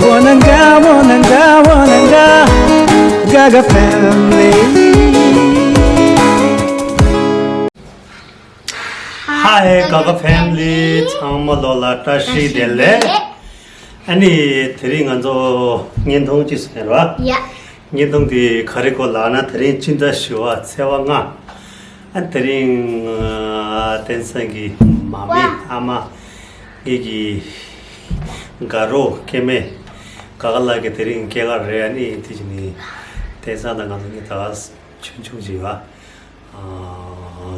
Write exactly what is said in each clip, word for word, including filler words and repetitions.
Wananga, wananga, wananga, Gaga family. Hi, Gaga family. ཚང་མ་ལོ་ལ་བཀྲ་ཤིས་བདེ་ལེགས། ཨ་ནི་དེ་རིང་ང་ཚོ་བརྙན་ཐུང་ཅིག་བཟོས་ར། ཡ། བརྙན་ཐུང་དེ་ག་རེ་གོ་ལབ་ན། དེ་རིང་སྤྱི་ཟླ་བཞི་པ་ཚེས་པ་ལྔ། ཨ་དེ་རིང་ཨ་བསྟན་སྲུང་གི་མ་མི་ཨ་མ། ངེད་ཀྱི་དགའ་རོགས་སྐྱེ་དམན་ག་ག་ལགས་ཀྱི་དེ་རིང་སྐྱེས་སྐར་རེད། ཨ་ནི་དེ་བཞིན་ནི་བསྟན་སྲུང་དང་ང་ཚོ་གཉིས་ད་ག་ཆུང་ཆུང་ཅིག་ཡོད། ཨ་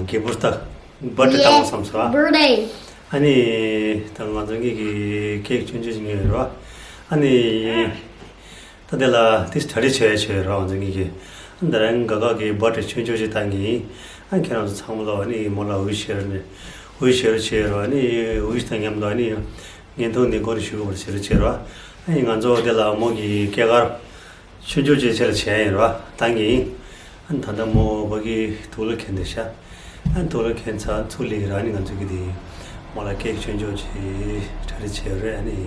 གི་བུར་ཏ་བར་ཐི་ཌེ་བཏང་བསམ་སོང་། བར་ཐི་ཌེ། ཨ་ནི་ད་ང་ཚོ་གཉིས་ཀྱི་ཀེག་ཆུང་ཆུང་ཅིག་ཉོས་ཡོད་ར། ཨ་ནི། ད་དེ་ལ་དེ་གྲ་སྒྲིག་བྱས་བྱས་རོགས་ང་ཚོ་གཉིས་ཀྱིས། ཨ་ནི་ད་རང་ག་ག་གི་བར་ཐི་ཌེ་ཆུང་ཆུང་ཞིག་བཏང་གི་ཡིན། ཨ་ནི་ཁྱེད་རང་ཚོ་ཚང་མ་ལ་ཨ་ནི་མོ་ལ་ཝི་ཤི་ཞུ་ནས་ཝི་ཤི་ཞུ་བྱས་རོགས། ཨ་ནི་ཝི་ཤི་དང་མཉམ་དུ་ཨ་ནི་བརྙན་ཐུང་འདི་འགོ་ནས་ཞུ་དགོས་པར་བྱེད་རོགས་བྱས་རོགས། ཨ་ནི་ང་ཚོ་དེ་ལ་མོ་གི་སྐྱེས་སྐར་ཆུང་ཆུང་ཅིག་ཆེད་ལ་བྱས་ཡིན་རོགས་བཏང་གི་ཡིན། ཨ་ནི་ད་ལྟ་མོ་ཕ་གི་དུག་ལོག་འཁྱེར་འདི་ཤ། ཨ་ནི་དུག་ལོག་འཁྱེར་ཚར་ཚུར་སླེབས་ར། ཨ་ནི་ང་ཚོ་གི་དེ་མོ་ལ་ཀེག་ཆུང་ཆུང་ཅིག་གྲ་སྒྲིག་བྱས་ཡོད་རེད། ཨ་ནི་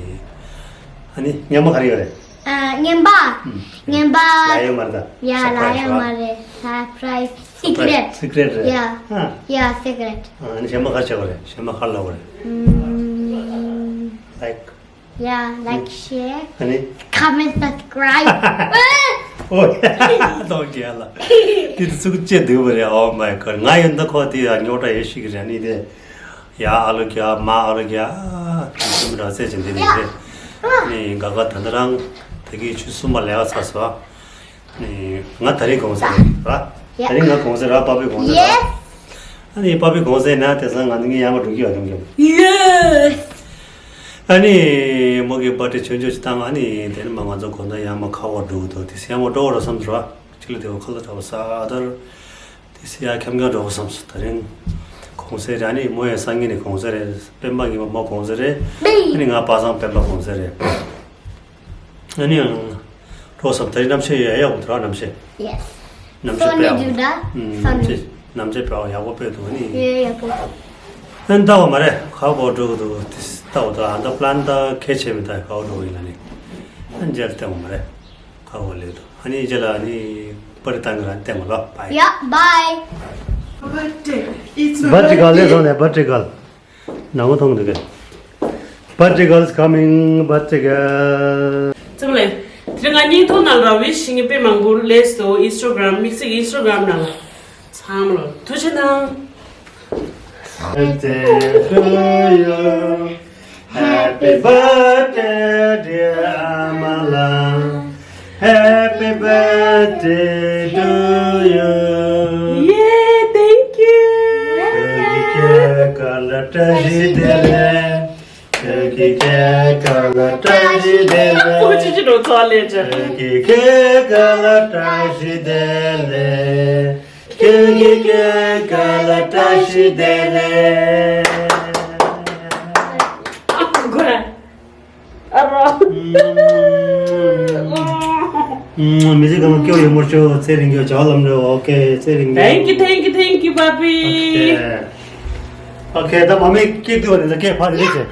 ཨ་ནི་རྔན་པ་ག་རེ་ཡོད་རེད། ཨ་རྔན་པ། ཨུམ། རྔན་པ། ལབ་ཡོད་མ་རེད་ད། ཡ་ལབ་ཡོད་མ་རེད། སར་པ་རའི་སི། སི་ཀི་རེ་ཊི། སི་ཀི་རེ་ཊི་རེད། ཡ། ཨ། ཡ་སི་ཀི་རེ་ཊི། ཨ་ནི་གཞན་པ་ག་རེ་བྱེད་དགོས་རེད། གཞན་པ་ག་རེ་ལབ་དགོས་རེད། ཨུམ། ལའིཀ། Yeah, like, share, ཨ་ནི། Comment, subscribe. ཨོ་ཡ། ཏོག་རྒྱལ་ལ། དེ་དུ་ཚུགས་བཅད་འདུག་པ་རེད། Oh my god. ང་ཡོད་འདི་ཁོ་དེ་ཡ་རྙོག་དྲ་ཡོད་ཤིག་རེད། ཨ་ནི་དེ་ཡ་ཨ་ལོ་རྒྱ་མ་ཨ་ལོ་རྒྱ། དེ་ཚུམ་ར་ཚད་ཅན་དེ་རེད། ཨ་ནི་ག་ག་ད་ལྟ་རང་ད་གི་ཆུ་གསུམ་པ་ལས་ཀ་ཚར་སོང་། ནི་ང་ད་རིང་གུང་སེང་རེད་ར། ཡ། ད་རིང་ང་གུང་སེང་ར། པ་པའི་གུང་སེང་ར། ཡེ། ཨ་ནི་པ་པའི་གུང་སེང་ན་དེང་སང་ང་ཚོ་གཉིས་ཡར་མར་འགྲོ་གི་ཡོད་དམ་ཀྱང་། ཡེ། ཨ་ནི་མོ་གི་བར་ཐི་ཌེ་ཆུང་ཆུང་ཅིག་བཏང་། ཨ་ནི་དེ་ནས་མ་ང་ཚོ་དགོང་དག་ཡར་མར་ཁ་བ་འགྲོ་གི་འདུག་དེ་སེམས་པ་སྤྲོ་བོ་ར་བསམ་ཚུལ་ར། ཅིག་ལ་དེ་བ་ཁ་ལག་འདྲ་བོ་ཟ་དར། དེ་སི་ཡ་ཁྱམ་ཁྱམ་འགྲོ་བསམ་སོང་། ད་རིང་གུང་སེང་རེད། ཨ་ནི་མོ་ཡང་སང་ཉིན་ནས་གུང་སེང་རེད། སྤེན་པ་ཉི་མ་མོ་གུང་སེང་རེད། ཨ་ནི་ང་པ་སངས་སྤེན་པ་གུང་སེང་རེད། ཨ་ནི་ཡང་འགྲོ་བསམ། ད་རིང་གནམ་གཤིས་ཡག་ཡག་འདུག་ར། གནམ་གཤིས། Yes. གནམ་གཤིས་དཔེ་ཡག་པོ་འདུག་ར། ཨུམ། གནམ་གཤིས་གནམ་གཤིས་དཔེ་ཡག་པོ་དཔེ་འདུག་ཨ་ནི། ཡ་ཡག་པོ། ཨ་ནི་ལྟ་བ་མ་རེད། ག་པར་འགྲོ་གི་འདུག་དེ་ལྟ་བ་དང་། ཨ་ད་པི་ལན་ད་གལ་ཆེ་མི་ད་ག་པར་འགྲོ་གི་ཡིན་ལ་ནི། ཨ་ནི་མཇལ་ལྟ་བ་མ་རེད། ཁ་བོ་ལེ་དོ། ཨ་ནི་རྗེས་ལ་ཨ་ནི་པར་བཏང་གི་རང་བསྟན་མ་ལོ། Bye. Yeah, bye. Birthday. It's my birthday girl. It's my birthday. ནང་མཐོང་འདུག་གས། Birthday girl is coming. Birthday girl. ཙམ་ལས། དེ་རིང་ང་བརྙན་ཐུང་ནང་ལ་ཝིཤ་ཞུ་མཁན་དཔེ་མང་པོ་སླེབས་སོང་། ཨིན་སི་ཊ་གྷ་རམ། དམིགས་བསལ་གྱི་ཨིན་སི་ཊ་གྷ་རམ་ནང་ལ། ཚང་མ་ལ་ཐུགས་རྗེ་གནང་། Birthday to you. Happy birthday, dear Amala. Happy birthday to you. Yay, thank you. ཁྱེད་ཀྱི་སྐྱེས་སྐར་ལ་བཀྲ་ཤིས་བདེ་ལེགས། ཁྱེད་ཀྱི་སྐྱེས་སྐར་ལ་བཀྲ་ཤིས་བདེ་ལེགས། ཁྱེད་ཀྱི་སྐྱེས་སྐར་ལ་བཀྲ་ཤིས་བདེ་ལེགས། ཁྱེད་ཀྱི་སྐྱེས་སྐར་ལ་བཀྲ་ཤིས་བདེ་ལེགས། ཨ་རོ། མི་ཚེ་གང་སྐྱོ་ཡོད་མོ་ཆོ། ཚེ་རིང་སྐྱོ། བྱ་བ་ལམ་འགྲོ། ཨོ་ཁེ། ཚེ་རིང་སྐྱོ། Thank you, thank you, thank you, Bobby. ཨོ་ཁེ། ཨོ་ཁེ། ད་མ་མི་སྐྱེས་དུས་བ་ནི་ད་སྐད་ཕ་དེ་རེད་ཟེར།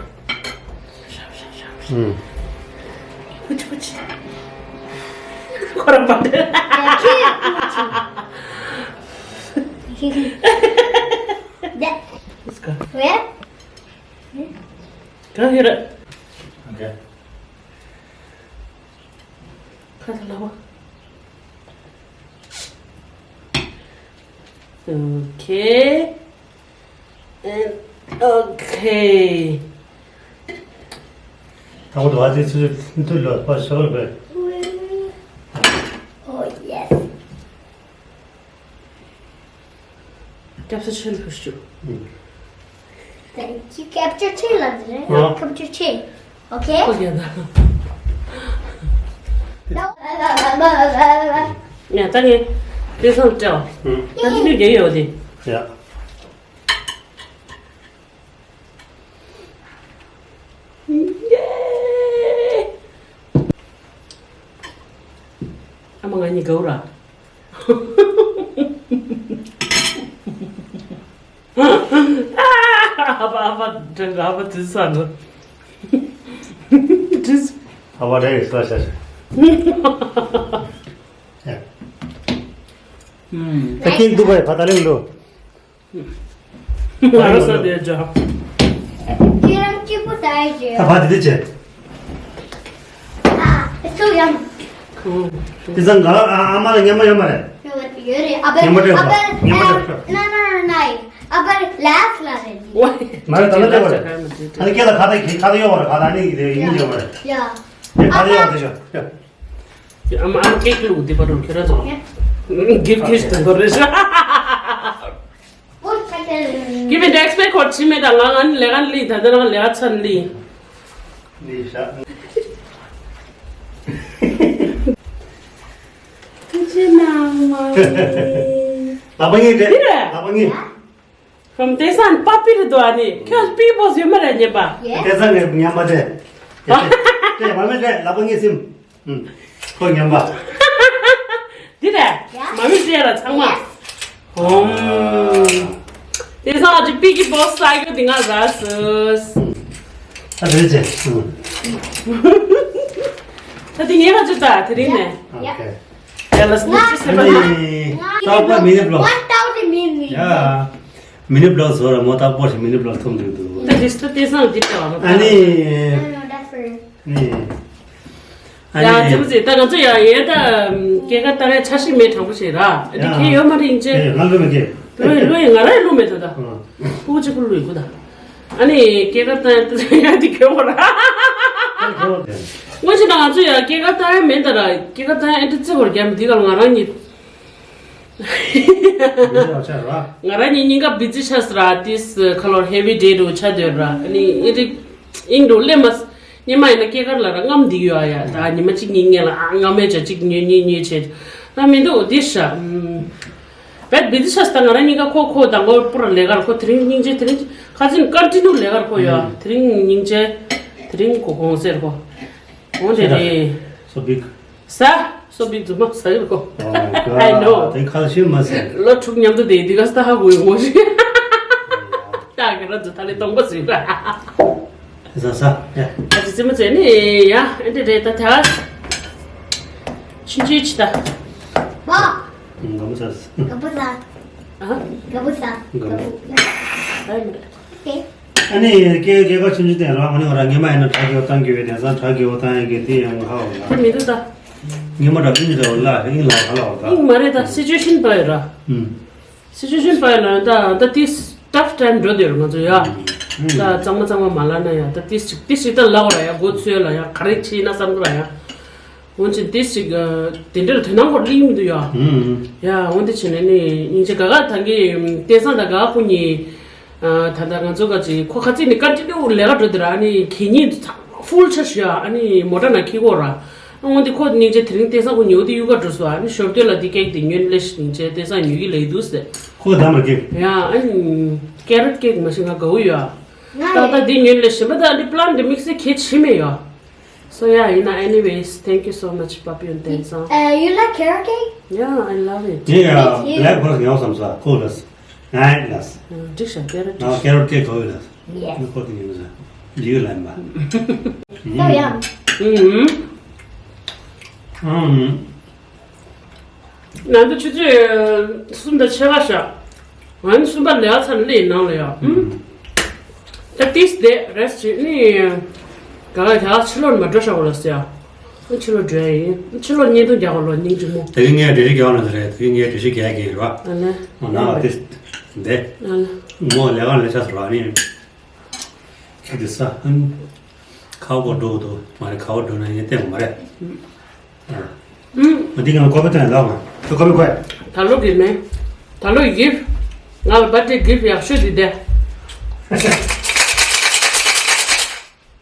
ཨུམ། ཁུ་ཆུ་ཁུ་ཆུ། ཁོ་རང་པ་དེ། ཡ། ཁྱེད་ཀྱི་སྐྱེས་སྐར་ལ་བཀྲ་ཤིས་བདེ་ལེགས། ཁྱེད་ཀྱི་སྐྱེས་སྐར་ལ་བཀྲ་ཤིས་བདེ་ལེགས། ཨོ་ཁེ། ཁ་ས་ལ་བ། Okay. And okay. ད་འོ་དོ་ཨ་ཙི་ཙི་ཙི་ལོ་པ་ཤོར་བས། Oh, yes. སྐྱབས་སུ་མཆི་ལ་ཞུ། Thank you. སྐྱབས་སུ་མཆི་ལ་ཟེར། ཨ། སྐྱབས་སུ་མཆི། Okay? Okay, ད། No. ཡ་ད་ངས་དེ་སང་སྤྲད་བ། ད་དེ་ནས་རྒྱན་ཡོད་དེ། ཡ། ཨ་མ་ང་གཉིས་དགའ་བོ་ར། ཨ་ཕ་ཨ་ཕ་དྲན་ཨ་ཕ་དྲིས་ས་འགྲོ། དྲིས། ཨ་བ་རེད་ས་ཤ་ཤ། ད་ཀིང་དུ་བའི་ཕ་ད་ལེང་ལོ། ང་རོ་ས་དེ་ཇ། ཁྱེད་རང་སྐྱིད་པོ་ཟ་ཡི་ད་ཕ་དེ་དེ་བྱེད། ཨ་སུ་ཡང་། དེ་ཚང་ག་ཨ་ཨ་མ་ལ་ཉམས་མ་ཡོད་མ་རེད། ཡོད་རེད། ཨ་བར་ཉམས་མ་སྤྲད་པ་ཨ་བར་ཉམས་མ་སྤྲད་པ། ན་ན་ན་ན་ཨ་བར་ལ་ས་ལ་རེད། ཝའི། མ་རེད་ད་ལ་སྤྲད་པ་རེད། ཨ་ནི་སྐད་ལ་ཁ་ད་ཁ་ད་ཡོད་པ་རེད། ཁ་ད་ནི་ཡིན་ཡོད་པ་རེད། ཡ། ཡ་ཁ་ད་ཡོད་པ་དེ་ཤོ། ཡ། ཨ་མ་ཨ་ཀེག་ལུག་འདི་པར་རུ་ཁྱོད་ར་ཚོ། གིབ་ཁེས་དང་དོ་རེ་ཤ། གིབ་ཨིན་ཌེག་སི་པའི་ཁོར་ཕྱི་མེད་དང་ང་ང་ནི་ལས་ཀ་ལི་ད་ལྟ་རང་ལས་ཀ་ཚར་ལི། ལི་ཤ། ཁྱི་ནང་མ་ལི། ལག་པ་གཉིས་དེ། འདི་རེད། ལག་པ་གཉིས། ཁམ་དེ་སང་པ་པི་རེད་དོ། ཨ་ནི་ཁྱོད་པི་བོ་ཟེར་མ་རེད་ཉེས་པ། དེ་སང་ངས་ཉམས་པ་དེ། དེ་མ་མེད་དེ་ལག་པ་གཉིས་སིམ། ཁོ་ཉམས་པ། འདི་རེད། མ་མི་ཟེར་ལ་ཚང་མ། ཧོམ། དེ་སང་ཅི་པི་གི་བོ་ས་རྒྱུ་དེ་ང་ར་སོས། ཨ་རེད་ཅེ། ད་དེ་ངས་ང་ཅི་ད་དེ་རིང་ནས། ཡ་ལ་སྨིག་ཅི་སེ་པ་ན། ཏག་པ་མི་ནི་བློག one thousand minutes. ཡ། མི་ནི་བློག་བཟོ་ར་མོ་ཏག་པོ་ཞིག་མི་ནི་བློག་ཐུམ་འདུག་འདུག་ད་ལིས་ཏི་དེ་སང་འདི་ལྟ་བ་ཨ་ནི། ནི། ཨ་ཡ་ནི། ཙི་མ་ཙི་ད་ང་ཚོ་ཡ་ཡེ་ད་སྐྱེས་ཀ་ད་རེ་ཆ་ཤི་མེད་དྲང་པོ་ཞིག་ར་ཨ་ནི་ཁྱེད་ཡོད་མ་རེད་ཅེ། ང་ལོས་མ་སྐྱེས། ལོས་ལོས་ང་ར་ལོས་མེད་ད་ད། ཨ། ཕྲུ་གུ་གཅིག་པུ་ལོས་གོ་ད། ཨ་ནི་སྐྱེས་ཀ་ད་ཡ་དེ་ཁྱོད་ར། སྔོན་ཆད་ང་ཚོ་ཡ་སྐྱེས་ཀ་ད་ཡ་མེད་ད་ར་སྐྱེས་ཀ་ད་ཡ་ཨེ་འདྲ་ཙི་བོར་རྒྱ་མི་འདི་ག་ང་རང་ཉིད། ང་རང་ཉིད་སྙིང་ག་བི་ཛི་ཆགས་སི་ར་ཏིས་ཁ་ལོར་ཧེ་བི་ཌེ་རུ་ཆགས་སྡོད་ར་ཨ་ནི་ཨི་རིག་ཨིང་རུ་སླེབས་མ་སྙེ་མ་ཡིན་ན་སྐྱེས་སྐར་ལ་ར་རྔམ་འདི་ཡོད་ཨ་ཡ་ད་ཉི་མ་གཅིག་གཉིས་ངེས་ལ་ཨ་རྔམ་མེད་ཅ་གཅིག་ཉོས་གཉིས་ཉོས་བྱས་ད་མི་འདུག་འདི་ཤ་བད་བི་ཛི་ཆགས་སི་ད་ང་རང་ཉིད་ཀ་ཁོ་ཁོ་དང་ཁོ་པུ་ར་ལས་ཀར་ཁོ་དེ་རིང་སྙིང་རྗེ་དེ་རིང་ཁ་ཚིན་ཀོན་ཊི་ནུ་ལས་ཀར་ཁོ་ཡོད་དེ་རིང་སྙིང་རྗེ་དེ་རིང་ཁོ་གོང་སེར་ཁོ་འོང་དེ་རེད། So big. ས། སོ་པི་རྫུན་མ་ཟ་ཡོད་གོ Oh my God. I know. དེ་ཁ་ཤས་མ་ཟད། ལོ་དྲུག་མཉམ་དུ་དེ་འདི་ག་ས་ཧ་གོ་ཡོང་གོ་ཞིག་ད་ག་ར་ཛ་ད་ལེ་སྟོང་པ་ཟིན་ར། ཟ་ཟ། ཡ། ཨ་ཅི་ཙི་མ་ཙེ་ནི་ཡ་ཨེ་འདྲ་རེད་ད་ད། ཆུན་ཆུན་ཅི་ད། བ། ང་མ་ཟ། ག་པུ་ཟ། ཨ། ག་པུ་ཟ། ག་པུ། ཨ་མ་རེད། ཨ་ནི་སྐད་སྐད་ཀ་ཆུང་ཆུང་དེ་རང་ཨ་ནི་ང་རང་ཉི་མ་ཡིན་ན་དྲ་རྒྱའི་བཏང་གི་ཡོད་དེང་སང་དྲ་རྒྱའི་བཏང་ཡོད་གི་དེ་ཡང་ཧ་འོ་ལ། མི་འདུག་ད། ཉི་མ་དྲ་ཨིན་རེ་འོ་ལ་ཨིན་ལ་ཧ་ལ་འོ་ད། ཨིན་མ་རེད་ད་སི་ཅུ་ཨེ་ཤན་པ་ཡོད་ར། ཨུམ། སི་ཅུ་ཨེ་ཤན་པ་ཡོད་ན་ད་ད་ཏིས་ཊབ་ཊའིམ་འགྲོ་དེ་ཡོད་ང་ཚོ་ཡ། ཨུམ། ད་གཙང་མ་གཙང་མ་མ་ལ་ན་ཡ་ད་ཏིས་ཅིག་ཏིས་ཅིག་ད་ལ་འོ་ར་ཡ་མགོ་ཚོས་ལ་ཡ་ག་རེ་ཆི་ན་བསམ་གི་ར་ཡ། འོན་ཀྱང་དེ་ཞིག་དེ་འདྲར་དོ་སྣང་སྐོར་གླེང་མི་འདུག་ཡ། ཡ་འོན་ཏེ་བྱས་ནས་ནི་སྙིང་རྗེ་ག་ག་ད་གི་བསྟན་བཟང་དང་ག་ག་ཁོ་གཉིས། ད་ལྟ་ང་ཚོ་ག་ཅིག་ཁོ་ཁ་ཚིག་ནི་ཀ་ཏི་ལུ་ལས་ཀ་འགྲོ་དེ་ར་ཨ་ནི་གད་སྙིགས་ཚང་ཕུལ་ཆ་ཞུ་ཡ་ཨ་ནི་མོ་ཊ་ནང་འཁྱེར་གོ་ར། འོན་ཏེ་ཁོ་སྙིང་རྗེ་དེ་རིང་བསྟན་བཟང་ཁོ་ཉོ་དེ་གཡུག་ག་འགྲོ་སོ་ཨ་ནི་ཞོར་དུས་ལ་དེ་ཀེག་དེ་ཉོན་ལེ་ཤ་སྙིང་རྗེ་བསྟན་བཟང་ཉོ་གི་ལེ་འདུག་ཟེར། ཁོ་ད་མར་ཀེག་ཡ་ཨ་ནི་ཀེ་རོ་ཊི་ཀེག་མ་ཤི་ང་དགའ་བོ་ཡ། ད་ད་དེ་ཉོན་ལེ་ཤ་མ་ད་ཨ་ནི་པི་ལན་དེ་དམིགས་བསལ་གལ་ཆེ་མེད་ཡ། So yeah, you know, anyways, thank you so much, Papi and Tensang. Uh, you like carrot cake? Yeah, I love it. Yeah, black forest ཉོ་བསམ་ས་ཁོ་ལ་ས། ང་ལ་ས། འགྲིག་ཤག་carrot cake. ང་carrot cake ཁོ་ལ་ས། Yes. ཁོ་དེ་ཉོ་ས། འདི་ཡོད་ལ་ཡིན་པ། So yum. ང་ཚོ་ཆུ་ཚོད་གསུམ་དང་ཕྱེད་ཀ་ཤག་ང་ནི་གསུམ་པ་ལས་ཀ་ཚར་ནས་སླེབས་ནང་ལ་ཡ། ད་ཏིས་དེ་རེས་བྱེད་ནི། ག་ག་ག་ཕྱི་ལོགས་མ་འགྲོ་ཤག་གོ་ལ་ཟེར་ཡ། ཕྱི་ལོགས་འགྲོ་ཡ་ཡིན། ཕྱི་ལོགས་བརྙན་ཐུང་རྒྱག་གོ་ལོ་སྙིང་རྗེ་མོ། དེ་གི་ངས་འགྲེལ་བཤད་རྒྱག་ནས་རེད་དེ་གི་ངས་འགྲེལ་བཤད་རྒྱག་གི་རེད་བ། ཨ་ལེ། ང་ལ་ཏིས་དེ། ཨ་ལེ། མོ་ལས་ཀ་ལས་ཆགས་སོང་ར་ནི། ཁྱི་དེ་ས་ཨན། ཁ་བོ་འགྲོ་འདུག་མ་རེད་ཁ་བོ་འགྲོ་ན་ཡིན་བསྟན་མ་རེད། ཨ། ཨུམ། འདི་ང་ལ་ཀོ་པི་བཏོན་ལགས་མ། ཁྱོད་ཀོ་པི་ཁོས། ད་ལོ་གི་མེ། ད་ལོ་གི་gift། ང་ལ་birthday gift ཡག་ཤོས་འདི་དེ།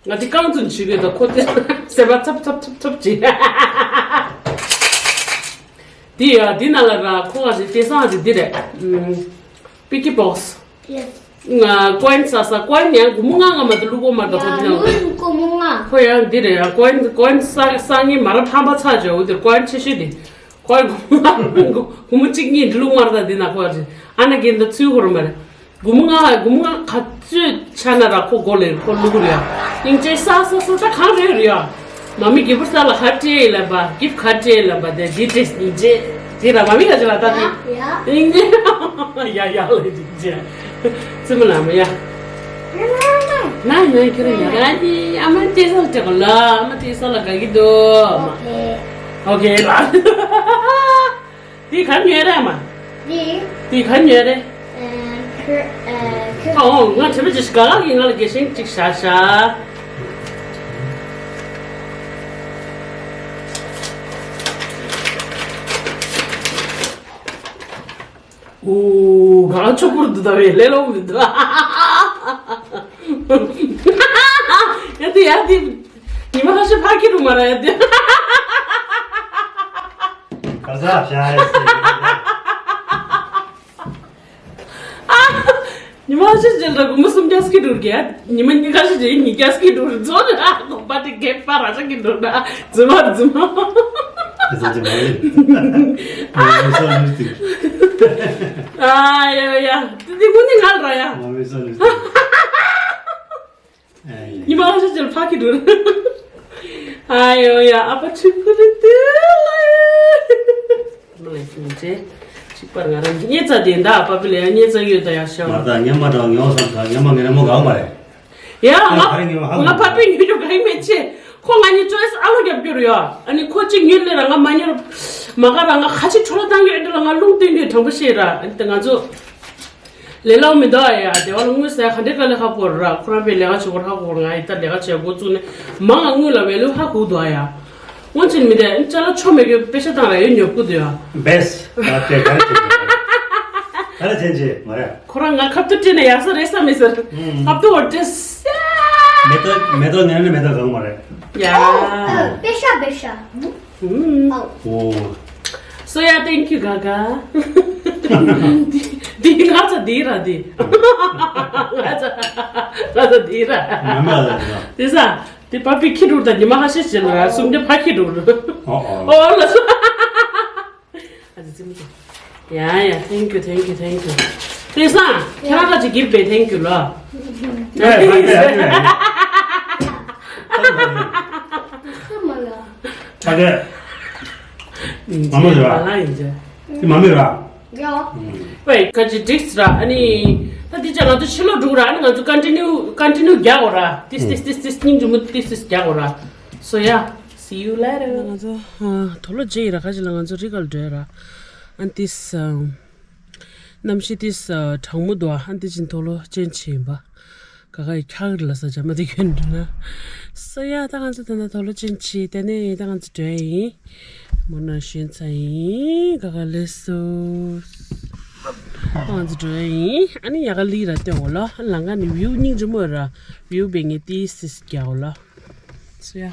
ང་འདི་རྐང་བཙུགས་བྱེད་དགོས་ད་ཁོ་དེ་སེམས་པ་ཚབ་ཚབ་ཚབ་ཚབ་བྱེད། འདི་ཡ་འདི་ནང་ལ་ར་ཁོ་ག་ཞིག་དེ་སང་ཞིག་འདི་རེད། ཨུམ། Piggy box. Yes. ང་ཀོ་ཡིན་ས་ས་ཀོ་ཡིན་ཡང་སྒོར་མོ་ལྔ་ལྔ་མ་གཏོགས་བླུག་གོ་མ་གཏོགས་ཁོ་ཡང་འདི་ལ། སྒོར་མོ་ལྔ། ཁོ་ཡང་འདི་རེད་ཡ་ཀོ་ཡིན་ཀོ་ཡིན་ས་ས་ངའི་མ་ར་ཕམ་པ་ཚ་ཇོ་འོ་དེ་ཀོ་ཡིན་ཆེ་ཤོས་དེ། ཁོ་ཡང་སྒོར་མོ་ལྔ་སྒོར་མོ་གཅིག་གཉིས་འདི་བླུག་མ་ར་ད་འདི་ན་ཁོ་ཡང་ཨ་ན་གིན་ད་ཚུལ་ཁོ་ར་མ་རེད། སྒོར་མོ་ལྔ་སྒོར་མོ་ལྔ་ག་ཚོད་ཆ་ན་ར་ཁོ་སྒོ་ལེ་ཁོ་བླུག་གི་རེད་ཡ། སྙིང་རྗེ་ས་ས་ས་ད་གང་རེད་རེད་ཡ། མ་མི་གི་པུར་ས་ལ་ཁ་ཏྲེ་ལ་པ་གིབ་ཁ་ཏྲེ་ལ་པ་དེ་ཇི་ཏྲེས་ནི་ཇེ་དེ་ར་མ་མི་ག་ཇི་ལ་ཏ་དེ་ཡ་ཡ་ལ་ཇི་ཇེ་ཙི་མི་ལ་མི་ཡ་ན་ཡ་ཁྱེད་ར་ཡ་ར་ནི་ཨ་མ་ཏེ་ས་ལ་ཏེ་གོ་ལ་ཨ་མ་ཏེ་ས་ལ་ག་གི་དོ་མ་ཨོ་ཁེ་ལ་དེ་ག་ཉོས་ར་མ་དེ་དེ་ག་ཉོས་རེད། ཨོ་ང་དྲན་པ་ཅིག་ག་ལ་གི་ང་ལ་དགེ་ཤིང་ཅིག་བཞག་བཞག་ཨོ་ག་ཆོག་པོར་འདུག་ད་བས་ལས་ལོག་མི་འདུག་ཡ་དེ་ཡ་དེ་ཉི་མ་ཁ་ཤས་ཕ་གི་རུ་མ་ར་ཡ་དེ། ག་ས་ཤ་ཡ་སི། ཉི་མ་ཁ་ཤས་རྗེས་ལ་དགུང་མོ་སུམ་བརྒྱ་སྐྱིད་འགྲོ་གི་ཉི་མ་གཉིས་ཁ་ཤས་རྗེས་ཉིས་བརྒྱ་སྐྱིད་འགྲོ་རྫོགས་ལ་དགོངས་པ་དེ་རྒྱས་པ་ར་ཤ་གི་འགྲོ་ན་རྫུན་མ་རྫུན་མ། ཨེ་ཙམ་ཅིག་མ་ཡིན། ང་མི་སོ་ལུས་ཏིག་ཨ་ཡ་ཡ་དེ་དེ་ཀུན་ནི་ང་ར་ཡ། ང་མི་སོ་ལུས་ཏིག་ཨ་ཡ། ཉི་མ་ཁ་ཤས་རྗེས་ལ་ཕ་གི་འགྲོ་ན། ཨ་ཡོ་ཡ་ཨ་ཕ་ཆི་ཕུ་རི་དེ་ལ་ཡ། མ་ལས་སུ་ཅེ། གཅིག་པར་ང་རང་གཉེར་རྩ་དེ་འདྲ་ཨ་ཕ་བི་ལ་ཡ་གཉེར་རྩ་ཡོད་ད་ཡ་ཤ་བ། མ་ད་ཉམས་མ་དྲག་ཉོ་བསམ་ད་ཉམས་མ་ངན་མོ་གང་མ་རེད། ཡ་ང་ང་ག་རེ་ཉོ་ཧ་ང་ཕ་པི་ཉོ་རྒྱུ་གང་མེད་ཆེ། ཁོ་ང་གཉིས་ཅོ་ཨིས་ཨ་ལོ་རྒྱབ་རྒྱུ་རེད་ཡ། ཨ་ནི་ཁོ་གཅིག་ཉོས་ལེ་ར་ང་མ་ཉོ་ར། མ་ག་ར་ང་ཁ་ཆེ་འཕྲོ་ལ་བཏང་རྒྱུ་ཨེ་འདྲ་ལ་ང་རླུང་བསྟན་རྒྱུ་དྲང་པོ་བཤད་ར་ཨ་ནི་ད་ང་ཚོ། ལས་སླ་བོ་མི་འདུག་ཨ་ཡ། སྡེ་བ་ལ་དངུལ་ཟས་ག་འདྲས་དཀའ་ལས་ཁག་པོ་ར། ཁོ་རང་པའི་ལས་ཀ་བྱེད་སྐོར་ཧ་གོ་ང་ཡི་ད་ལས་ཀ་བྱེད་འགོ་བཙུགས་ནས་མང་ང་དངུལ་ལ་བའི་ལུས་ཧ་གོ་འདུག་ཨ་ཡ། སྔོན་ཆད་མི་དེ་ཅ་ལག་ཆོ་མེད་རྒྱུ་པེ་ཤ་བཏང་ར་ཡོད་ཉོབ་ཀུ་འདུག་ཡ། བེས། ད་དེ་ག་རེ་བྱེད་ཀྱི་ག་རེ་བྱེད་ཀྱི་མ་རེད། ཁོ་རང་ང་ཁབ་ཏུ་སྤྲད་ནས་ཡག་ས་རེད་ས་མི་ཟེར། ཁབ་ཏུ་འོ་སྤྲད། མེ་ཏོག་མེ་ཏོག་ནས་ནི་མེ་ཏོག་གང་མ་རེད། ཡ། པེ་ཤ་པེ་ཤ། ཨོ། So yeah, thank you, Gaga. འདི་ང་ཚོ་འདི་ར་འདི། ང་ཚོ་ང་ཚོ་འདི་ར། མ་མ་ལ་ལ། དེ་ས་དེ་པ་པི་ཁྱི་རུ་དང་ཉི་མ་ཧ་ཤེ་ཤེ་ལ་སུམ་དེ་ཕ་ཁྱི་རུ། ཨོ་ཨོ། ཨོ་ལ་སོ། ཨ་ཙི་ཙི་མི་ཙི། ཡ་ཡ། Thank you, thank you, thank you. དེ་ས་ཁྱེད་རང་ཁ་ཅིག་གིར་པེ་thank you ལ། ཨེ་ཕ་ཁྱི་ཕ་ཁྱི། ཕ་ཁྱི། མ་མོ་རེད་པ། ལ་ཡིན་ཅེ། དེ་མ་མོ་རེད་པ། ཡ། ཝེ་ཁ་ཅིག་འགྲིག་ར་ཨ་ནི། ད་འདི་ཅག་ང་ཚོ་ཕྱི་ལོགས་འགྲོ་ར་ཨ་ནི་ང་ཚོ་continue continue རྒྱག་དགོས་ར། ཏིས་ཏིས་ཏིས་ཏིས་སྙིང་རྗེ་མོ་ཏིས་ཏིས་རྒྱག་དགོས་ར། So yeah, see you later. ང་ཚོ་དོ་ལོ་རྗེས་ཡིན་ར་ཁ་ཅིག་ལ་ང་ཚོ་རི་གར་འགྲོ་ཡ་ར། ཨ་ཏིས། གནམ་གཤིས་ཏིས་གྲང་མོ་འདུག་ཨ་ཏིས་ཅིན་དོ་ལོ་ཅན་ཆེ་ཡིན་པ། ག་ག་ཡི་ཁྱག་རི་ལ་ས་ཆ་མ་དེ་གྱོན་འགྲོ་ན། སོ་ཡ་ད་ང་ཚོ་ད་ན་དོ་ལོ་ཅན་ཆེ་དེ་ནས་ད་ང་ཚོ་འགྲོ་ཡ་ཡིན། མོ་ན་ཞོན་ཚ་ཡིན་ག་ག་ལེ་སོ། ང་ཚོ་འགྲོ་ཡ་ཡིན་ཨ་ནི་ཡ་ག་ལི་ར་ལྟོས་འོ་ལོ་ལང་ཀ་ནི་བིའུ་སྙིང་རྗེ་མོ་ར་བིའུ་བེ་ངེ་ཏིས་སིས་རྒྱག་འོ་ལོ། སོ་ཡ།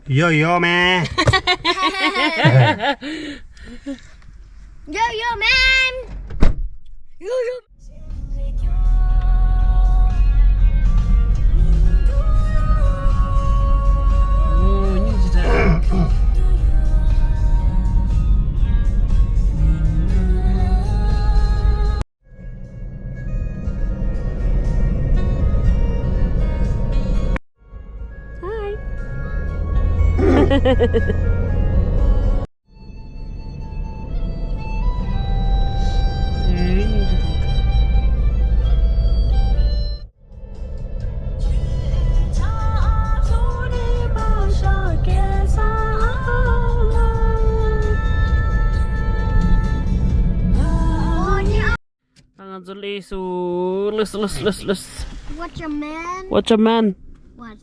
Yo, yo, man. Yo, yo, man. Yo, yo. Hi. ང་ཚོ་ལས་སུ་ལས་སུ་ལས་སུ་ལས་སུ་ལས་སུ། Watch a man. Watch a man. What?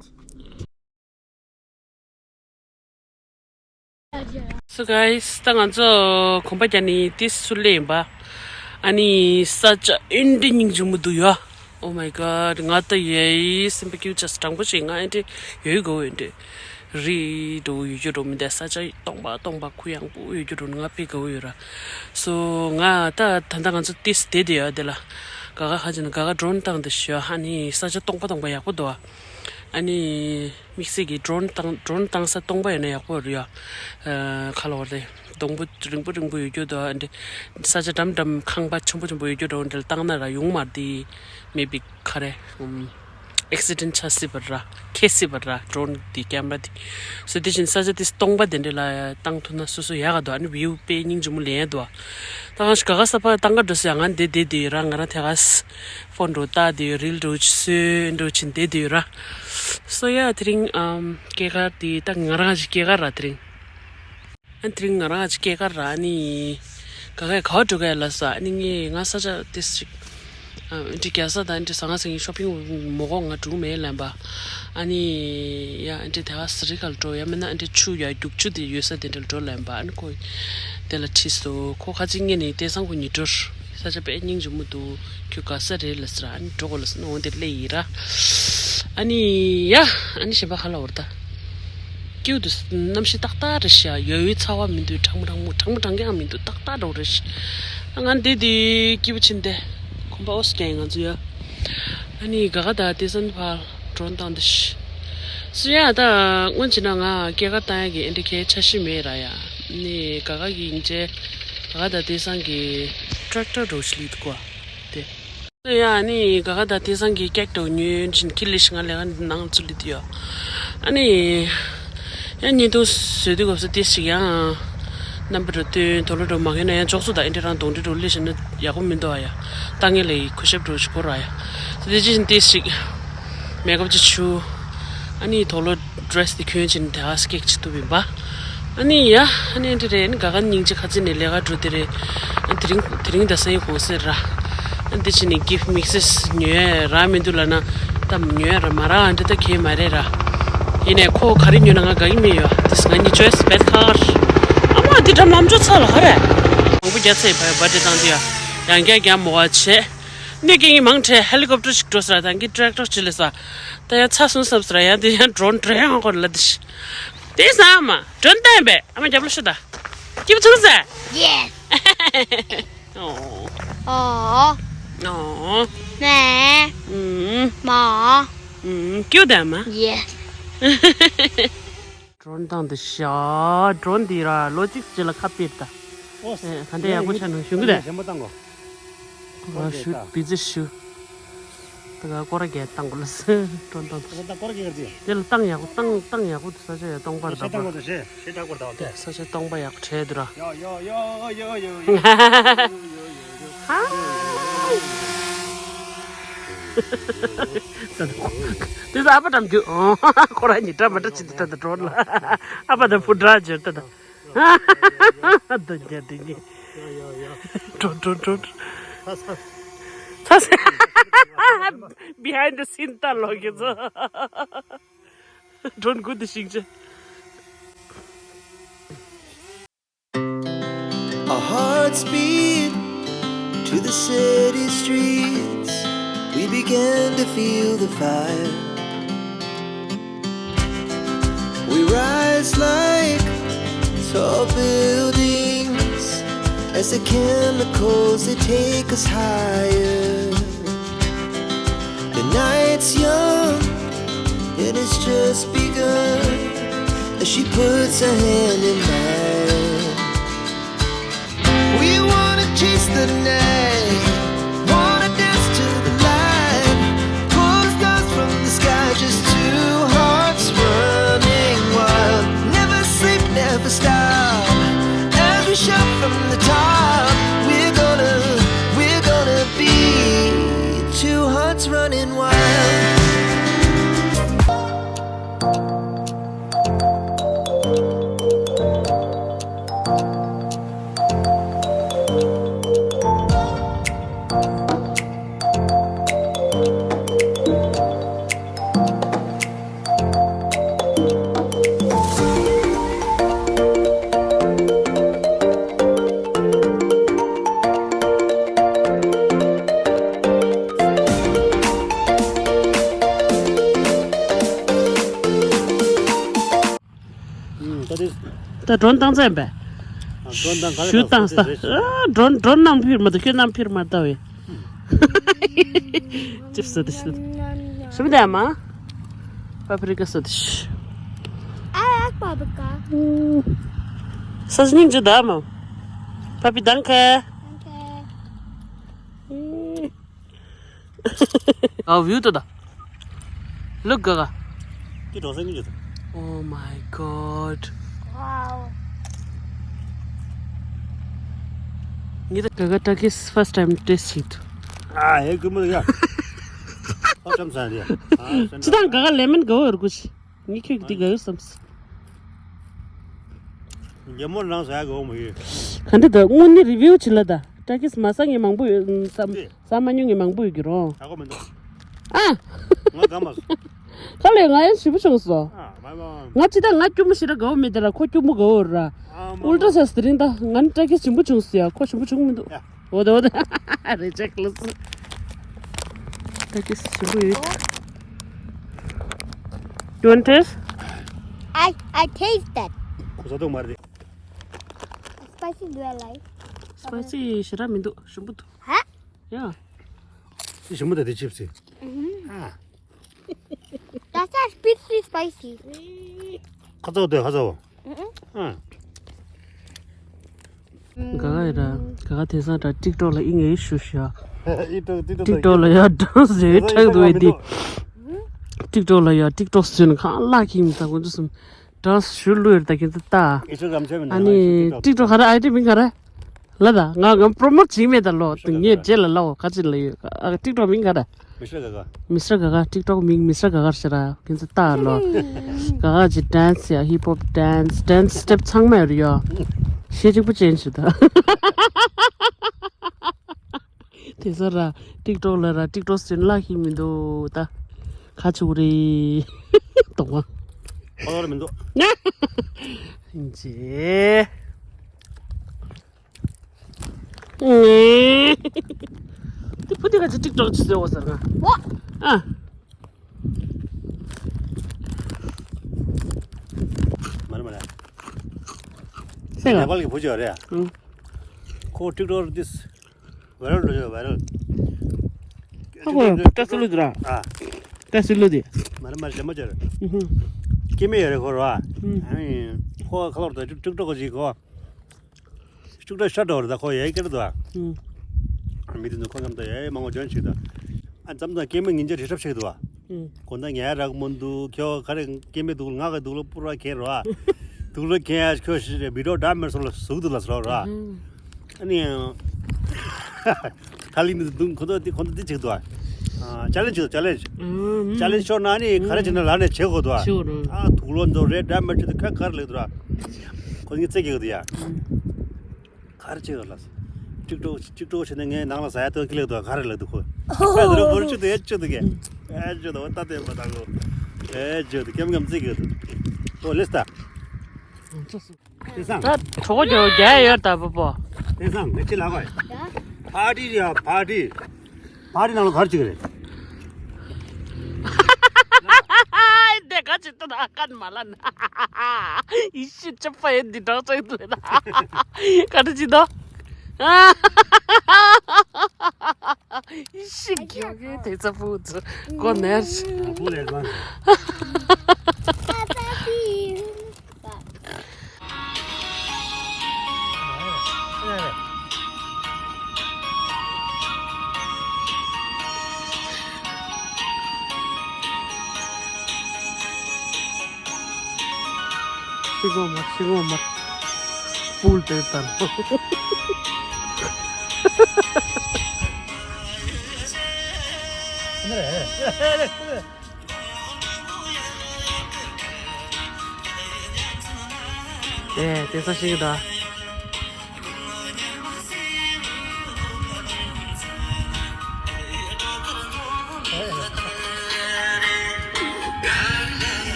So guys, ད་ང་ཚོ་གོམ་པ་རྒྱག་ནི་ཏིས་སུ་ལེན་པ། ཨ་ནི་ས་ཆ་ཨིན་དྲི་སྙིང་རྗེ་མོ་འདུག་ཡ། Oh my god, ང་ད་ཡའི་སེམས་པ་སྐྱིད་ཆ་དྲང་པོ་ཞིག་ང་ཨིན་དྲི་ཡོད་དགོས་ཨིན་དྲི། རི་འགྲོ་ཡོད་རྒྱུ་འགྲོ་མི་འདུག་ས་ཆ་སྟོང་པ་སྟོང་པ་ཁུ་ཡངས་པོ་ཡོད་རྒྱུ་འགྲོ་ང་དཔེ་དགའ་བོ་ཡོད་ར། So ང་ད་ད་ལྟ་ང་ཚོ་ཏིས་དེ་དེ་ཡ་དེ་ལ། ག་ག་ཧ་ཅི་ན་ག་ག་drone་བཏང་དེ་ཤོད་ཧ་ནི་ས་ཆ་སྟོང་པ་སྟོང་པ་ཡག་པོ་འདུག་ཨ་ནི་དམིགས་བསལ་གྱི་drone་བཏང་drone་བཏང་ས་སྟོང་པ་ཡོད་ན་ཡག་པོ་རེད་ཡ། ཁ་ལོ་རེད་སྡོང་པོ་རིང་པོ་རིང་པོ་ཡོད་རྒྱུ་འདུག་ཨ་འདྲེ་ས་ཆ་འགྲམ་འགྲམ་ཁང་པ་ཆེན་པོ་ཆེན་པོ་ཡོད་རྒྱུ་འདུག་འདྲེ་བཏང་ན་ར་ཡོང་མ་རེད་དེ་མེད་པའི་ཁ་རེད། ཨེག་སི་ཌེན་ཊི་ཆགས་སྲིད་པ་ར། ཁེལ་སྲིད་པ་ར། ཌོ་རོན་དེ་ཀེམ་ར་དེ། སོ་དེ་བཞིན་ས་ཆ་དེ་སྟོང་པ་དེ་འདྲ་ལ་བཏང་ཐུབ་ན་སོ་སོ་ཡག་ག་འདུག་ཨ་ནི་བིའུ་དཔེ་སྙིང་རྗེ་མོ་ལེན་ཡ་འདུག་ད་གང་ཞིག་ག་ག་ས་ཕར་བཏང་ག་འགྲོ་ས་ཡ་ང་འདི་བསྡད་བསྡད་ཡོད་ར། ང་རང་དེ་ག་ཕོན་འགྲོ་ལྟ་བསྡད་ཡོད། རིལ་འགྲོ་ཅིག་སོས་འགྲོ་ཅིག་བསྡད་བསྡད་ཡོད་ར། སོ་ཡ་དེ་རིང་ཨམ་སྐྱེས་སྐར་དེ་ད་ང་རང་ཅིག་སྐྱེས་སྐར་ར་དེ་རིང་། ཨ་དེ་རིང་ང་རང་ཅིག་སྐྱེས་སྐར་ར། ཨ་ནི་ག་ག་ག་བ་འགྲོ་ག་ཡ་ལ་ས། ཨ་ནི་ངས་ང་ས་ཆ་དེ་ཅིག་ཨ་འདི་རྒྱལ་ས་དང་འདི་ཟ་ཁང་ཟ་ཁང་ཤོ་པིང་མོ་གོ་ང་འགྲོ་མེད་ལབ་པ། ཨ་ནི་ཡ་འདི་དེ་ག་སི་རི་ཁ་ལ་འགྲོ་ཡ་མིན་ན་འདི་ཆུ་ཡ་རྒྱུག་ཆུ་དེ་ཡོད་ས་དེ་འདྲ་ལ་འགྲོ་ལབ་པ། ཨ་ནི་ཁོ་དེ་ལ་ཁྲིད་སོ། ཁོ་ཁ་ཅིག་ངས་ནི་དེ་སང་ཁོ་ཉིད་འགྲོ། ས་ཆ་དཔེ་སྙིང་རྗེ་མོ་འདུག་ཁྱོད་ག་ས་རེད་ལབ་ཟེར། ཨ་ནི་འགྲོ་དགོས་ལབ་ཟེར་ན་འོང་དེ་སླེབས་ཡིན་ར། ཨ་ནི་ཡ་ཨ་ནི་གཞན་པ་ག་ལ་འོར་ད། སྐྱིད་འདུག་གནམ་གཤིས་ཏག་ཏག་རེད་ཤག་ཡོལ་ཡོལ་ཚ་བ་མི་འདུག་གྲང་མོ་གྲང་མོ་གྲང་མོ་གྲང་གི་ཡང་མི་འདུག་ཏག་ཏག་འདྲ་བོ་རེད་ཤག་ང་འདི་འདི་སྐྱིད་པོ་ཕྱིན་ཏེ་ཁོམ་པ་ཨོ་སི་ཀྱང་ང་ཚོ་ཡ། ཨ་ནི་ག་ག་ད་དེ་སང་ཕར་ཌོ་རོན་བཏང་འདི་ཤག་སུ་ཡ་ད་སྔོན་ཅི་ན་ང་སྐྱེས་སྐར་བཏང་ཡ་གི་ཨེ་འདྲ་གའི་འཆར་གཞི་མེད་ར་ཡ། ནི་ག་ག་གི་ཡིན་ཅེ་ག་ག་ད་དེ་སང་གི་ཊེག་ཊར་འདྲ་བོ་ཞིག་ལུས་འདུག་གོ་དེ། ཡ་ཨ་ནི་ག་ག་ད་དེ་སང་གི་ཀེག་ཏོ་ཉོས་བཞིན་ཁི་ལི་ཤི་ང་ལས་ཀ་ནང་ཚུད་ལི་དུ་ཡ། ཨ་ནི་ཡ་ཉིན་ཐུང་བཟོས་དུས་སྐབས་སུ་ཏིས་ཅིག་ཡང་རྣམ་པ་འགྲོ་སྟོན་དོ་ལོ་འགྲོ་མ་ཁེ་ན་ཡང་ཅོག་སུ་དང་ཨེ་འདྲ་རང་གདོང་འདྲེ་འགྲོ་ལི་ཤི་ན་ཡག་པོ་མི་འདུག་ཨ་ཡ། ད་ངས་ལས་ཁུ་ཤབ་འགྲོ་ཞིག་གོ་ར་ཡ། དེ་ཅི་བཞིན་ཏིས་ཅིག་མེག་ཨབ་ཅིག་བྱུག་ཨ་ནི་དོ་ལོ་ཌི་རེ་སི་དེ་གྱོན་བྱས་ནས་དེ་ག་སི་ཀེག་ཅིག་གཏུབ་ཡིན་པ། ཨ་ནི་ཡ། ཨ་ནི་འདི་རེད། ཨ་ནི་ག་ག་སྙིང་རྗེ་ཁ་ཚིག་ནས་ལས་ཀ་འགྲོ་དེ་རེད། ཨ་དེ་རིང་དེ་རིང་ད་སང་ཉིན་གུང་སེང་ར། ཨ་འདི་བྱས་ནས་གིཕ་མིག་སེས་ཉོ་ཡ་རག་མི་འདུག་ལབ་ན་ད་ཉོ་ཡ་རག་མ་རག་ཨ་འདི་ད་གལ་མ་རེད་ར། ཡིན་ནའི་ཁོ་ག་རེ་ཉོ་ན་ང་དགའ་གི་མེད་ཡོད། དེ་ང་གཉིས་ཅོའི་སི་བེད་ཁར། ཨ་མ་འདི་འདྲ་མམ་ཅོ་ཚ་ལ་ག་རེ། མང་པོ་རྒྱ་ཚ་ཡི་བ་བ་དེ་དང་དེ་ཡ། ཡང་རྒྱ་རྒྱ་མོ་བ་བྱེད། འདི་སྐད་ངས་མང་ཁྲེ་ཧེ་ལི་ཀོབ་ཊར་ཞིག་འགྲོ་ས་ར་དང་གི་ཊེག་ཊར་ཅི་ལས་ས། ད་ཡང་ཚ་སོང་བསམ་ས་ར་ཡང་དེ་ཡང་ཌོ་རོན་ཊེ་ཧང་ཁོར་ལ་དི་ཤི། དེ་ས་མ་ཌོ་རོན་ཏན་པས་ཨ་མ་རྒྱབ་ལ་ཤི་ད། སྐྱིད་པོ་ཚུགས་ས། ཡེ། ཨོ། ཨོ། ཨོ། མེ། ཨུམ། མ། ཨུམ། སྐྱིད་པོ་ད་མ། ཡེ། ཌོ་རོན་བཏང་འདི་ཤ། ཌོ་རོན་འདི་ར་ལོ་གཅིག་ཅིག་ལ་ཁ་ཕྱེ་ད། ཨོ། ཨེ་ག་འདྲ་ཡག་པོ་ཆགས་ནུག་ཞུ་གི་རེད། ཞེན་པོ་བཏང་གོ། ཨ་ཞུ་བི་ཛི་ཞུ། ད་ག་སྐོར་ར་རྒྱག་བཏང་གོ་ལ་སེ་ཌོ་རོན་བཏང་འདི། ད་སྐོར་ར་རྒྱག་གི་རེད། དེ་ལ་བཏང་ཡག་པོ་བཏང་བཏང་ཡག་པོ་འདི་ས་ཆ་ཡ་སྟོང་པར་ད་བཏང་གོ་ད་ཤེ་ཤེ་ད་སྐོར་ད་བཏང་། ས་ཆ་སྟོང་པ་ཡག་པོ་བྲལ་འདུག་ར། ཡོ་ཡོ་ཡོ་ཡོ་ཡོ་ཡོ་ཡོ། ཧ། དེ་ཚོ་ཨ་ཕ་འགྲམ་རྒྱུ། ཁོ་རང་གཉིས་འདྲ་མི་འདྲ་བྱེད་འདི་འདྲ་འདི་འགྲོ་ལ། ཨ་ཕ་དང་བུ་འདྲ་བྱེད་འདི་འདྲ། འདི་འདྲ་འདི་གཉིས། འགྲོ་འགྲོ་འགྲོ། ཚ་ཚ། བི་ཧའིན་ཌི་སིན་ལྟ་ལོག་གི་ཚོ། འགྲོ་དགོས་འདི་ཞིག་བྱེད། Our hearts beat to the city streets. We began to feel the fire. We rise like tall buildings as the chemicals, they take us higher. The night's young and it's just begun as she puts her hand in mine. We wanna chase the night, wanna dance to the light. Pull the stars from the sky, just two hearts running wild. Never sleep, never stop. As we shout from the top, we're gonna, we're gonna be two hearts running wild. ད་ཌོ་རོན་བཏང་ཚར་ཡིན་པས། ཌོ་རོན་བཏང་ག་ལ་ཞུ་བཏང་ས། ཨ་ཌོ་རོན་ཌོ་རོན་ནང་ཕིར་མ་གཏོགས་ཁྱོད་ནང་ཕིར་མ་བཏང་བས། ཅིབ་སོ་དེ་ཤི། ཤི་མི་དེ་མ། པ་པི་རི་ཀ་སོ་དེ་ཤི། I like paprika. ས་སྙིང་རྗེ་ད་མ། པ་པི་དང་ཁ། དང་ཁ། ཨ་བིའུ་ཏོ་ད། Look, Gaga. ཀྱི་གྲོགས་སེང་གི་ཇུ། Oh my God. Wow. ངས་ད་Gaga Takis first time taste བྱེད། ཨ་ཧེ་ཀུ་མོ་ཡ། ཨོ་ཙམ་ས་རེད། ཅི་དང་Gaga lemon ག་བོ་ར་གུ་ཤི། ངས་ཁྱོད་ཀྱི་དེ་ག་ཡོད་བསམས། རྒྱལ་མོ་རང་ཟ་ཡ་གོ་མ་ཡོད། ག་འདྲ་ད་དངོས་གནས་review་བྱེད་ལ་ད། Takis མ་ཟ་ངས་མང་པོ་ཡོད་བསམ། ཟ་མ་མྱོང་ངས་མང་པོ་ཡོད་ཀྱི་རོ། ཟ་གོ་མི་འདུག་ཨ། ང་ག་མ་ཟ། ག་ལས་ང་ཡང་ཞིམ་པོ་བྱུང་སོ། ཨ་མ་མ། ང་ཅི་ད་ང་སྐྱུར་མོ་ཞེ་དྲག་དགའ་བོ་མེད་དེ་ར་ཁོ་སྐྱུར་མོ་དགའ་བོ་ར། ཨ་མ་མ། Ultra size དེ་རིང་ད་ང་ནི་Takis་ཞིམ་པོ་བྱུང་སོ་ཡ་ཁོ་ཞིམ་པོ་བྱུང་མི་འདུག་ཡ། འོ་དེ་འོ་དེ། རེ་ཅེག་ལ་སོ། Takis་ཞིམ་པོ་ཡོད། You want taste? I, I taste that. ཁོ་ཟ་འདུག་མ་རེད། Spicy do I like? Spicy་ཞེ་དྲག་མི་འདུག་ཞིམ་པོ་འདུག་ཧ། ཡ། ཞིམ་པོ་ད་དེ་chips་ཨེ། ཨ། That's a spicy spicy. ཁ་ཚ་བོ་དེ་ཁ་ཚ་བོ། ཨ། ག་ག་ཡིན་ར། ག་ག་དེང་སང་ར་TikTok་ལ་ཨི་ངེ་ཞུ་ཤ། TikTok་ལ་ཡ་dance་རེ་ཁྲག་འདུག་ཨེ་དེ། TikTok་ལ་ཡ་TikTok་བཟོས་ནས་གང་ལག་ཁྱིམ་ད་ཁོ་ཚོ་སུམ། dance་ཞུ་ལུས་རེད་ད་ཁྱེད་ཚོ་ལྟ། ཨ་ནི་TikTok་ག་ར་ID་མིང་ག་ར། ལ་ད་ང་ང་promote་བྱེད་མེད་ད་ལོ། ངས་རྗེས་ལ་ལའོ་ག་ཅི་ལ་ཡོད། ཨ་TikTok་མིང་ག་ར། མི་སྲ་ག་ག་མི་སྲ་ག་ག་TikTok་མིང་མི་སྲ་ག་ག་ཟེར་ར་ཁྱེད་ཚོ་ལྟ་ལོ། ག་ག་ཅི་dance་ཡ་hip hop dance dance step་ཚང་མ་ཡོད་རེད་ཡོ། ཤེས་གཅིག་པུ་ཅན་ཞིག་ད། དེ་ཚོ་ར་TikTok་ལ་ར་TikTok་སུན་ལག་ཤི་མི་འདུག་ད། ཁ་ཆུ་རེད། དོག་པ། ཨོ་ར་མི་འདུག་ཇེ། དེ་བུ་དེ་ག་ཅི་TikTok་ཅི་བཟོས་འོ་ཟེར་ང་། ཨ། མ་རེད་མ་རེད། སེང་ང་། ནེ་པཱལ་གྱི་བུ་ཅིག་ཡོད་རེད། ཨང་། ཁོ་TikTok་འདི་viral་འགྲོ་ཡོད་viral། ཨ་ཁོ་བཀྲ་ཤིས་ལོ་དེ་ར། ཨ། བཀྲ་ཤིས་ལོ་དེ། མ་རེད་མ་རེད་ལེ་མ་ཅར། ཨུ་ཧུ། སྐྱེ་དམན་ཡོད་རེད་ཁོ་ར། ཨུ། ཨ་ནི་ཁོ་ཁ་ལོར་ད་TikTok་གི་ཅིག་ཁོ། ཤུགས་དྲག་ཤ་འདྲ་བ་རེད་ད་ཁོ་ཡའི་སྐད་འདུག་ཨ། ཨུ། མི་དེ་ཚོ་ཁོ་ཙམ་ད་ཡའི་མང་པོ་འཇོན་ཞིག་ད། ཨ་ཙམ་ད་སྐྱེ་དམན་ཉིན་བྱེད་རེ་ཞབས་ཞིག་འདུག་ཨ། ཨུ། ཁོ་ད་ངའི་རག་མོ་འདུག་ཁྱོ་ག་རེ་སྐྱེ་དམན་འདུག་ང་ག་འདུག་ལོ་པུ་ར་ཁྱེར་རོ་ཨ། འདུག་ལོ་ཁྱེར་ཡ་ཁྱོ་ཞིག་རེ་བི་ཌིའོ་འདྲ་མེད་སོང་ལ་ཟུག་འདུག་ལ་སོ་རོ་ཨ། ཨུ། ཨ་ནི། ཁ་ལི་མི་འདུག་ཁོ་ཚོ་དེ་ཁོ་ཚོ་དེ་བྱེད་འདུག་ཨ། challenge་བྱེད་challenge། challenge་ཤོར་ན་ནི་ག་རེ་བྱེད་ན་ལ་ནས་བྱེད་དགོས་འདུག་ཨ། ཨ་དུག་ལོག་འདུག་རེད་འདྲ་མ་བྱེད་དུ་ཁ་གར་ལེགས་འདུག་ཨ། ཁོ་ཚོ་ངས་རྩེད་རྒྱག་གི་འདུག་ཡ། ག་རེ་བྱེད་དགོས་ལ། ཀྲིག་ཀྲོག་ཀྲིག་ཀྲོག་བྱེད་ན་ངས་ནང་ལ་ཟ་ཡ་ཏོག་ཁི་ལེགས་འདུག་ག་རེ་ལེགས་འདུག་ཁོ། ཨ་དུ་རུ་བོར་ཆུ་དུ་ཡ་ཆུ་དུ་གེ། ཨ་ཆུ་དུ་བ་ཏ་དེ་མ་ཏང་གོ། ཨ་ཆུ་དུ་ཀེམ་ཀེམ་རྩེད་རྒྱག་གི་འདུག་ཨོ་ལེས་ད། དེང་སང་། ད་གྲོགས་པོ་རྒྱ་ཡོད་ད་པོ་པོ། དེང་སང་ངས་ཅི་ལབ་དགོས། party་རེད་ཡ། party། party་ནང་ལ་ག་རེ་བྱེད་ཀྱི་རེད། དེ་ག་ཅི་ལྟ་ན་ཨ་ཀན་མ་ལ་ན། ཡི་ཤི་ཅི་ཕ་ཡེ་འདི་གྲོགས་ཅག་ལ་ན། ག་རེ་བྱེད་དོ། ཡི་ཤི་གི་དེ་ཚ་པོ་ཚ་གོ་ནེར། བུ་ལས་ལ། ཤི་གོ་མ་ཤི་གོ་མ་པུལ་དེ་ལྟར། ཨེ་དེ་ས་ཞིག་ད།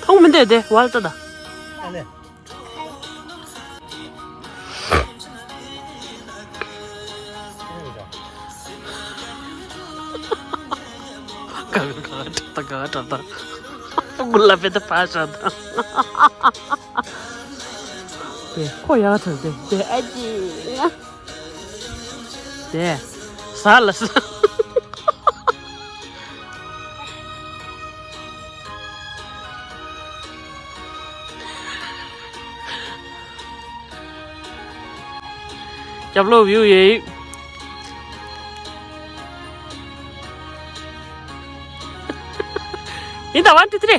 ཁོང་མི་འདོད་དེ་ཝལ་ཏོ་ད། ཨ་ལེ། ག་ག་ག་ད་ག་ད་ད། མུ་ལ་པེ་ད་ཕ་ཤ་ད། དེ་ཁོ་ཡག་ཐོན་དེ་དེ་ཨ་ཅི་ང་། དེ། ཟ་ལ་ཟ། རྒྱབ་ལོགས་བིའུ་ཡོད། ཡིན་ད། ཝན་ཊུ་ཐི་རི།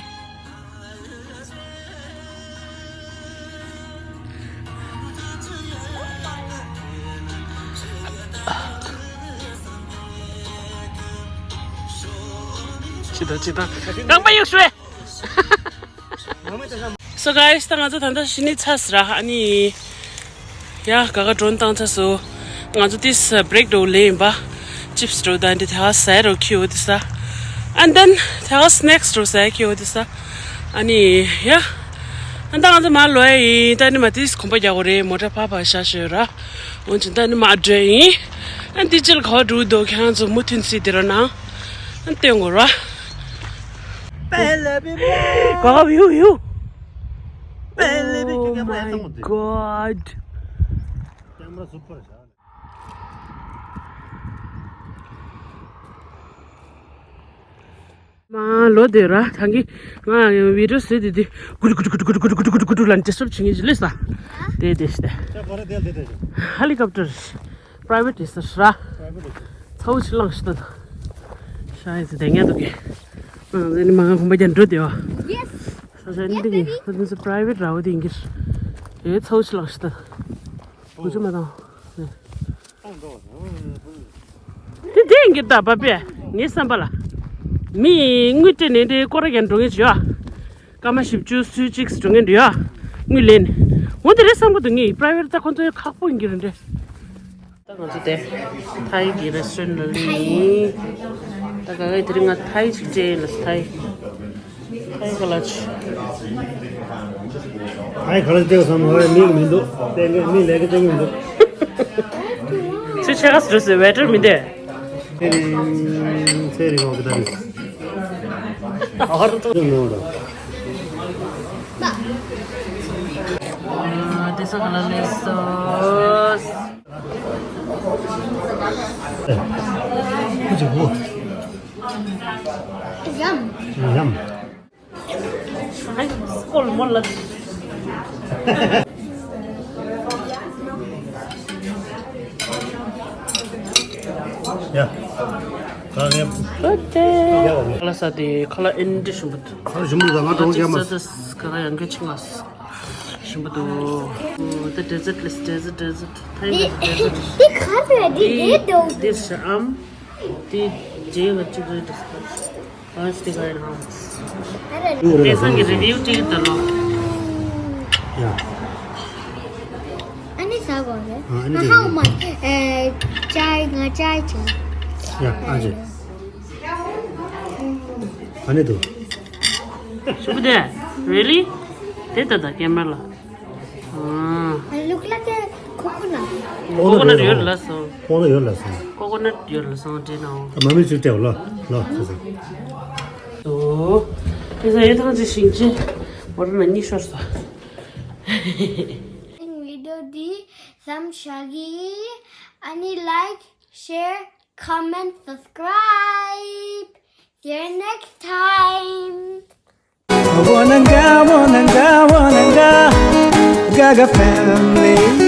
ཅི་ད་ཅི་ད། རྐང་པ་གཡུག་ཤོག་ཨེ། So guys, ད་ང་ཚོ་ད་ལྟ་ཕྱི་ནས་ཚར་སོང་ར། ཨ་ནི་ཡ་ག་ག་ཌོན་བཏང་ཚར་སོང་། ང་ཚོ་ཏིས་བྷི་རེག་འདྲ་བོ་ལེན་ཡིན་པ། ཅིབས་འདྲ་བོ་དང་འདི་དེ་ག་ཟ་ཡ་འདྲ་བོ་ཁྱེར་ཡོང་དུས་ས། And then དེ་ག་སི་ནེག་སི་འདྲ་བོ་ཟ་ཡ་ཁྱེར་ཡོང་དུས་ས། ཨ་ནི་ཡ། ཨ་ད་ང་ཚོ་མར་ལོག་ཡ་ཡིན། ད་ནི་མ་ཏིས་གོམ་པ་རྒྱག་དགོས་རེད། མོ་ཊ་ཕར་ཕར་བཞག་བཞག་ཡོད་ར། འོན་ཀྱང་ད་ནི་མར་འགྲོ་ཡ་ཡིན། ཨ་འདི་ཅི་ལ་ག་པར་འགྲོ་གི་འདུག་ཁྱེད་རང་ཚོ་མུ་མཐུད་གཟིགས་བསྡད་རོགས་གནང་། ཨ་སྟོན་དགོས་ར། Pehla bhi, ག་ག་བིའུ་བིའུ། Pehla bhi, oh my God. Camera super. མར་ལོག་བསྡད་ར། ད་གིན་ང་བི་ཌི་ཡོ་བཟོས་དེ་དུས་གུ་ཌུ་གུ་ཌུ་ལ་ཌི་སི་ཊརབ་བྱེད་མཁན་ཅིག་སླེབས་སོང་། དེ་དེ་ཤི་ད། ཧེ་ལི་ཀོབ་ཊར། པ་རའི་ཝེཊ་རེད་ཟེར་ར། ཚ་བོ་ཅིག་ལངས་ཤི་ད། ཤ་ཡི་ཚེ་དེ་ངན་འདུག་གི། ང་ཚོ་ནི་མ་ང་གོམ་པ་རྒྱག་འགྲོ་དེ་བ། ཡེ་སི། ས་ས་ནི་འདི་གི་ང་ཚོ་པ་རའི་ཝེཊ་ར་བོ་དེ་ཡིན་གྱི། ཨེ་ཚ་བོ་ཅིག་ལངས་ཤི་ད། གུ་ཅུ་མ་དང་། དེ་དེ་ཡིན་གྱི་ད་པ་པས་ངའི་བསམ་པ་ལ། མི་དངུལ་སྤྲད་ནས་དེ་སྐོར་ར་རྒྱག་འགྲོ་མཁན་ཅིག་ཡོད། སྐར་མ་བཞི་བཅུ་སུམ་ཅུ་ཅིག་འགྲོ་མཁན་འདྲ་ཡོད། དངུལ་ལེན། འོ་དེ་རེད་བསམ་གྱི་འདུག་ངས་པ་རའི་ཝེཊ་ད་ཁོ་ཚོའི་ཁག་པོ་ཡིན་གྱི་རེད་འདྲ། ད་ང་ཚོ་དེ་ཐའི་གི་རེ་སི་ཊོ་རེནཊ་ལ་སླེབས་ཡིན། ད་ག་གེ་དེ་རིང་ང་ཐའི་ཅིག་སྤྲད་ཡིན་ལ། ཐའི། ཐའི་ཁ་ལག་ཅིག་ཨའི་ཁ་ལག་སྤྲད་བསམ་ན་མིག་མི་འདུག་སྟེང་གི་མི་ལས་ཀ་སྟེང་མི་འདུག་ཚེ་ཆེ་ག་སི་འགྲོ་སེ་ཝེ་ཊར་མི་འདུག་ཚེ་རིང་ཚེ་རིང་འོག་གི་ད་རེད། ཨ་ཧར་ཏོ་ནོ་ར། ཨ་དེ་ས་ཁ་ལག་ལེན་སོང་། ཨེ། ཁུ་ཅི་བུ། Yum. Yum. ཨ་ནི་སྐོལ་མོ་ལ། ཡ། ཁ་ལག་ཡ། ཁ་ལག་ཟ་དེ་ཁ་ལག་ཨེ་འདྲ་ཞིམ་པོ་འདུག་ཁ་ལག་ཞིམ་པོ་འདུག་ང་གྲོགས་རྒྱག་མ་སོང་། ཁ་ལག་ཡང་གལ་ཆེ་ང་ཞིམ་པོ་འདུག་ད་ཌེ་ཛརཊ་ལས་ཌེ་ཛརཊ་ཌེ་ཛརཊ་ཐའི་ཌེ་ཛརཊ། འདི་ག་རེད། འདི་འདི་འདུག་འདི་ཤ་ཨམ། འདི་རྗེས་ལ་གཅིག་རེད་འདུག Once they go in house. དེང་སང་གི་རི་བིའུ་ཏིག་ད་ལོ། ཡ། ཨ་ནི་ཟ་དགོས་རེད། ཨ་ནི་ཟ་དགོས། How much? ཨ་ཅེ། ཨ་ནི་དུ། ཞུ་བ་དེ། Really? དེ་ད་ད་ཀེམ་ར་ལ། ཨ། Look like a coconut. ཀོ་ཀོ་ནཊ་ཡོད་ལ་སོང་། ཀོ་ཀོ་ནཊ་ཡོད་ལ་སོང་། ཀོ་ཀོ་ནཊ་ཡོད་ལ་སོང་། དེ་ནང་། མ་མི་ཚུར་སྤྲད་ལོ། ལོ་ཟེར་སོང་། ཨོ། དེ་ས་ཡེ་ཐང་ཅི་ཤིང་ཅི། བོར་ན་གཉིས་ཤོར་སོང་། བི་ཌི་ཡོ་འདི་ཙམ་བཞག་གི། ཨ་ནི་like, share, comment, subscribe. See you next time. Wananga, wananga, wananga, Gaga family.